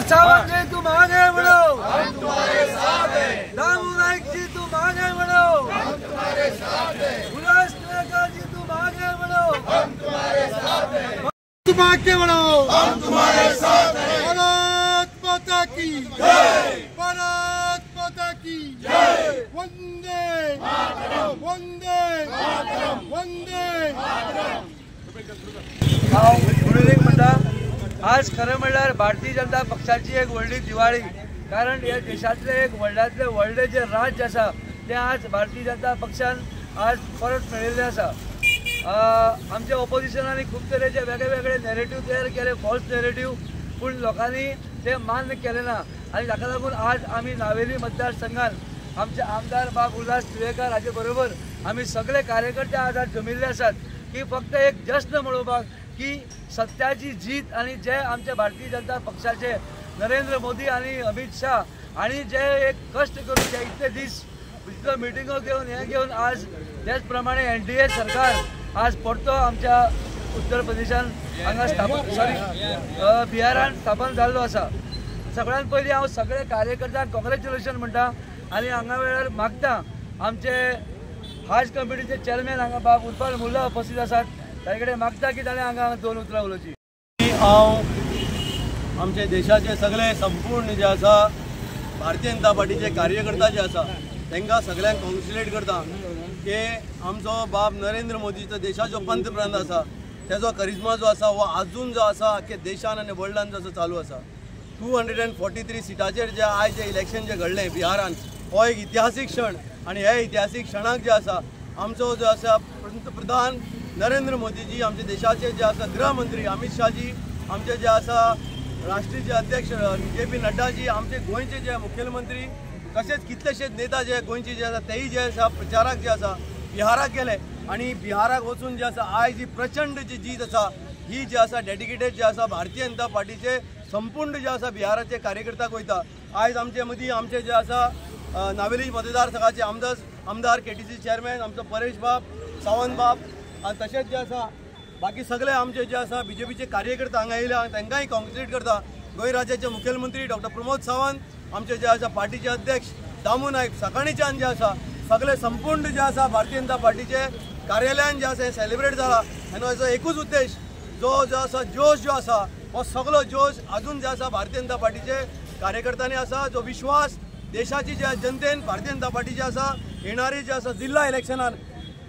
सावंत जी तुम आगे बढ़ो, हम तुम्हारे साथ हैं। दामू नाइक जी तुम आगे बढ़ो, हम तुम्हारे साथ हैं। उल्लास तुवेकर जी तुम आगे बढ़ो, हम तुम्हारे साथ हैं। तुम आगे बढ़ो, हम तुम्हारे साथ हैं। भारत माता की जय, भारत माता की जय। वंदे मातरम, वंदे मातरम, वंदे मातरम। हांव गुड इव्हनिंग म्हणटा। आज खरें म्हणल्यार भारतीय जनता पक्षाची एक व्हडली दिवाळी, कारण हे देशांतलें एक व्हडल्यांतलें व्हडलें जें राज्य आसा तें आज भारतीय जनता पक्षान आज परत मेळिल्लें आसा। आमच्या ऑपोजिशनांनी खूब तरेचे वेगळे वेगळे नॅरेटीव तयार केले, फॉल्स नॅरेटीव, पूण लोकांनी ते मान्य केलें ना आनी ताका लागून आज आमी नावेली मतदारसंघान आमचे आमदार बाब उल्हास तुयेंकार हाचे बरोबर आमी सगळे कार्यकर्ते आज आज जमिल्ले आसात की फक्त एक जश्न मनोवपाक की सत्याची जीत आनी जे आमचे भारतीय जनता पक्षाचे नरेंद्र मोदी आनी अमित शाह आनी जे एक कश्ट करून जे इतले दीस इतलो मिटिंगो घेवन हें घेवन आज तेच प्रमाणे एनडीए सरकार आज परतो आमच्या उत्तर प्रदेशान हांगा स्थापन, सॉरी बिहारान स्थापन जाल्लो आसा। सगळ्यात पयलीं हांव सगळे कार्यकर्त्यांक कॉंग्रेच्युलेशन म्हणटा आनी हांगा वेळार मागता आमचे हाज कमिटीचे चेअरमॅन हांगा बाब उर्फान मुल्ला उपस्थित आसात, ताजे कडेन मागता की ताणें हांगा दोन उतरां उलोवची। हांव आमचे देशाचे सगळे संपूर्ण जे आसा भारतीय जनता पार्टीचे कार्यकर्ता जे आसा तांकां सगळ्यांक कॉंग्रेच्युलेट करता की आमचो बाब नरेंद्र मोदीचो देशाचो पंतप्रधान आसा तेजो करिज्मा जो आसा हो आजून जो आसा आख्खे देशान आनी वर्ल्डान जो आसा चालू आसा। 243 सिटाचेर जे आयज जे इलेक्शन जे घडलें बिहारान हो एक इतिहासीक क्षण आनी ह्या इतिहासीक क्षणाक जे आसा आमचो जो आसा पंतप्रधान नरेंद्र मोदीजी, आमचे देशाचे जे आसा गृहमंत्री अमित शाहजी, आमचे जे आसा राष्ट्रीय अध्यक्ष जे पी नड्डाजी, आमचे गोंयचे जे मुखेलमंत्री तशेंच कितलेशेच नेता जे गोंयचे जे आसा तेय जे आसा प्रचाराक जे आसा बिहाराक गेले आनी बिहाराक वचून जे आसा आयज ही प्रचंड जी जीत आसा ही जी आसा डेडिकेटेड जे आसा भारतीय जनता पार्टीचे संपूर्ण जे आसा बिहाराचे कार्यकर्त्याक वयता। आयज आमचे मदीं आमचे जे आसा नावेली मतदारसंघाचे आमदार केटीसी चेअरमॅन आमचो परेश बाब, सावंत बाब आनी तशेंच जे आसा बाकी सगळे आमचे जे आसा बीजेपीचे कार्यकर्ते हांगा येयल्या तांकांय कॉंग्रेच्युलेट करता। गोंय राज्याचे मुखेलमंत्री डॉक्टर प्रमोद सावंत, आमचे जे आसा पार्टीचे अध्यक्ष दामू नायक, सकाळीच्यान जे आसा सगळे संपूर्ण जे आसा भारतीय जनता पार्टीचे कार्यालयान जे आसा हें सेलिब्रेट जाला। आनी हाचो एकूच उद्देश जो जो आसा जोश जो आसा हो सगळो जोश अजून जे आसा भारतीय जनता पार्टीचे कार्यकर्त्यांनी आसा, जो विश्वास देशाची जे जनतेन भारतीय जनता पार्टीचे आसा येणारी जे आसा जिल्हा इलेक्शनान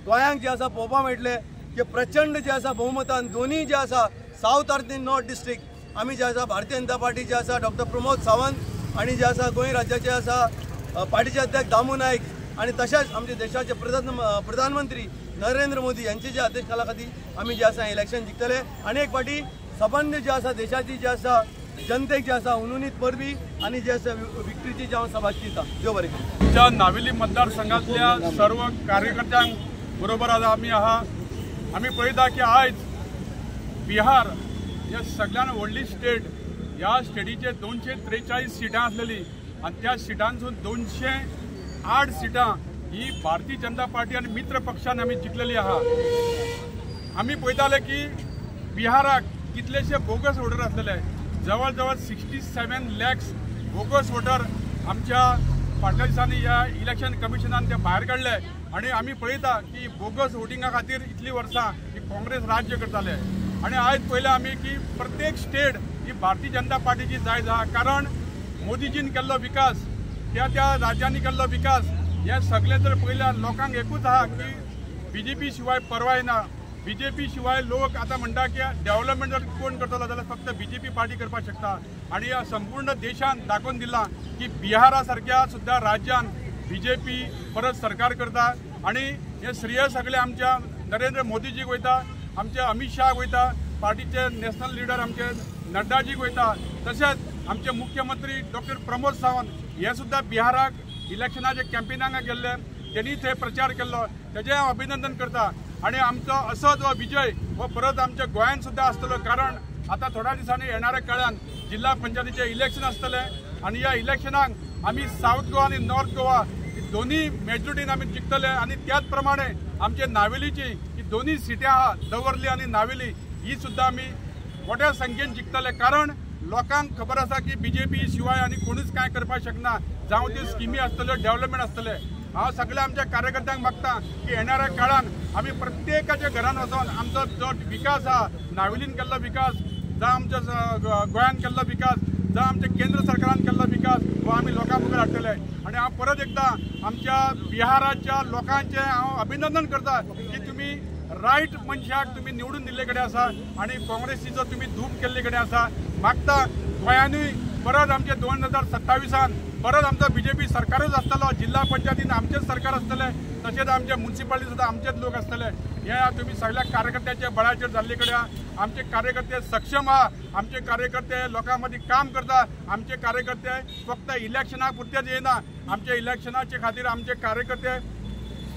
गोंयांक जे आसा पळोवपाक मेळटलें की प्रचंड जे आसा बहुमतान दोनूय जे आसा सावथ आनी नॉर्थ डिस्ट्रिक्ट आमी जे आसा भारतीय जनता पार्टी जे आसा डॉक्टर प्रमोद सावंत आनी जे आसा गोंय राज्याचे आसा पार्टीचे अध्यक्ष दामू नायक आनी तशेंच आमचे देशाचे प्रधानमंत्री नरेंद्र मोदी यांचे जे अध्यक्षकाला खातीर आमी जे आसा इलेक्शन जिखतले आनी एक फावटी सबंद जे आसा देशाची जे आसा जनतेक जे आसा हुनहुनीत परबी आनी जे आसा विक्ट्रीची जे हांव सभाशी दिता। देव बरें करूं। आमच्या नावेली मतदारसंघातल्या सर्व कार्यकर्त्यांक बरोबर आज आमी आहा। आमी पळयता की आयज बिहार हे सगळ्यान व्हडली स्टेट, ह्या स्टेटीचे 243 सिटां आसलेली आनी त्या सिटांसून 208 सिटां ही भारतीय जनता पार्टी आनी मित्र पक्षान आमी जिखलेली आहा। आमी पळयताले की बिहाराक कितलेशे बोगस वोटर आसलेले, जवळ जवळ 67 लॅक्स बोगस वोटर आमच्या फाटल्या दिसांनी ह्या इलेक्शन कमिशनान ते भायर काडले आनी आमी पळयता की बोगस वोटिंगा खातीर इतलीं वर्सां ही काँग्रेस राज्य करताले आनी आयज पळयलें आमी की प्रत्येक स्टेट ही भारतीय जनता पार्टीची जायज आहा, कारण मोदीजीन केल्लो विकास, त्या त्या राज्यांनी केल्लो विकास हे सगळें जर पळयल्यार लोकांक एकूच आहा की बीजेपी शिवाय पर्वाय ना। बीजेपी शिवाय लोक आतां म्हणटा की डेव्हलपमेंट जर कोण करतलो जाल्यार फक्त बीजेपी पार्टी करपाक शकता आनी ह्या संपूर्ण देशान दाखोवन दिलां की बिहारा सारक्या सुद्दां राज्यान बीजेपी परत सरकार करता आनी हे श्रेय सगळें आमच्या नरेंद्र मोदीजीक वयता, आमच्या अमित शाहाक वयता, पार्टीचे नॅशनल लिडर आमचे नड्डाजीक वयता, तशेंच आमचे मुख्यमंत्री डॉक्टर प्रमोद सावंत हे सुद्दां बिहाराक इलेक्शनाचे कॅम्पेनाक गेल्ले, तेणी थंय प्रचार केल्लो, तेजें हांव अभिनंदन करता आनी आमचो असोच हो विजय हो परत आमच्या गोंयांत सुद्दां आसतलो, कारण आतां थोड्या दिसांनी येणाऱ्या काळान जिल्हा पंचायतीचें इलेक्शन आसतलें आनी ह्या इलेक्शनाक आमी सावथ गोवा आनी नॉर्थ गोवा दोन्ही मेजॉरिटीन आमी जिखतले आनी त्याच प्रमाणे आमचे नावेलीची ही दोन्ही सिटी आहा, दवर्ली आनी नावेली, ही सुद्दां आमी मोठ्या संख्येन जिखतले, कारण लोकांक खबर आसा की बीजेपी शिवाय आनी कोणूच कांय करपाक शकना, जावं त्यो स्किमी आसतल्यो, डेव्हलपमेंट आसतले। हांव सगळ्या आमच्या कार्यकर्त्यांक मागता की येणाऱ्या काळान आमी प्रत्येकाच्या घरान वचोन आमचो जो विकास आहा, नावेलीन केल्लो विकास, जावं आमच्या गोंयान केल्लो विकास, जावं आमच्या केंद्र सरकारान केल्लो विकास हो आमी लोकां मुखार हाडटले। आनी हांव परत एकदां आमच्या बिहाराच्या लोकांचें हांव अभिनंदन करता की तुमी रायट मनशाक तुमी निवडून दिल्ले कडेन आसा आनी काँग्रेसीचो तुमी धूप केल्ले कडेन आसा। मागता गोंयानूय परत आमचे 2027 परत आमचो बीजेपी सरकारूच आसतलो, जिल्हा पंचायतीन आमचेच सरकार आसतलें, तशेंच आमचे म्युनिसिपालिटी सुद्दां आमचेच लोक आसतले। हे तुमी सगळ्या कार्यकर्त्यांच्या बळाचेर जाल्ले कडेन आमचे कार्यकर्ते सक्षम आहा, आमचे कार्यकर्ते लोकां मदीं काम करता, आमचे कार्यकर्ते फक्त इलेक्शना पुरतेच येना, आमचे इलेक्शनाचे खातीर आमचे कार्यकर्ते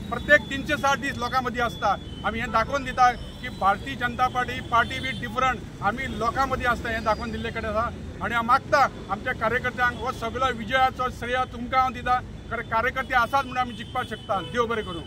प्रत्येक 360 दीस लोकां मदीं आसता। आमी हें दाखोवन दिता की Bharatiya Janata party party with different, आमी लोकां मदीं आसता हें दाखोवन दिल्ले कडेन आसा। आनी हांव मागता आमच्या कार्यकर्त्यांक हो सगळो विजयाचो श्रेय तुमकां हांव दिता, कारण कार्यकर्ते आसात म्हणून आमी जिखपाक शकता। देव बरें करूं।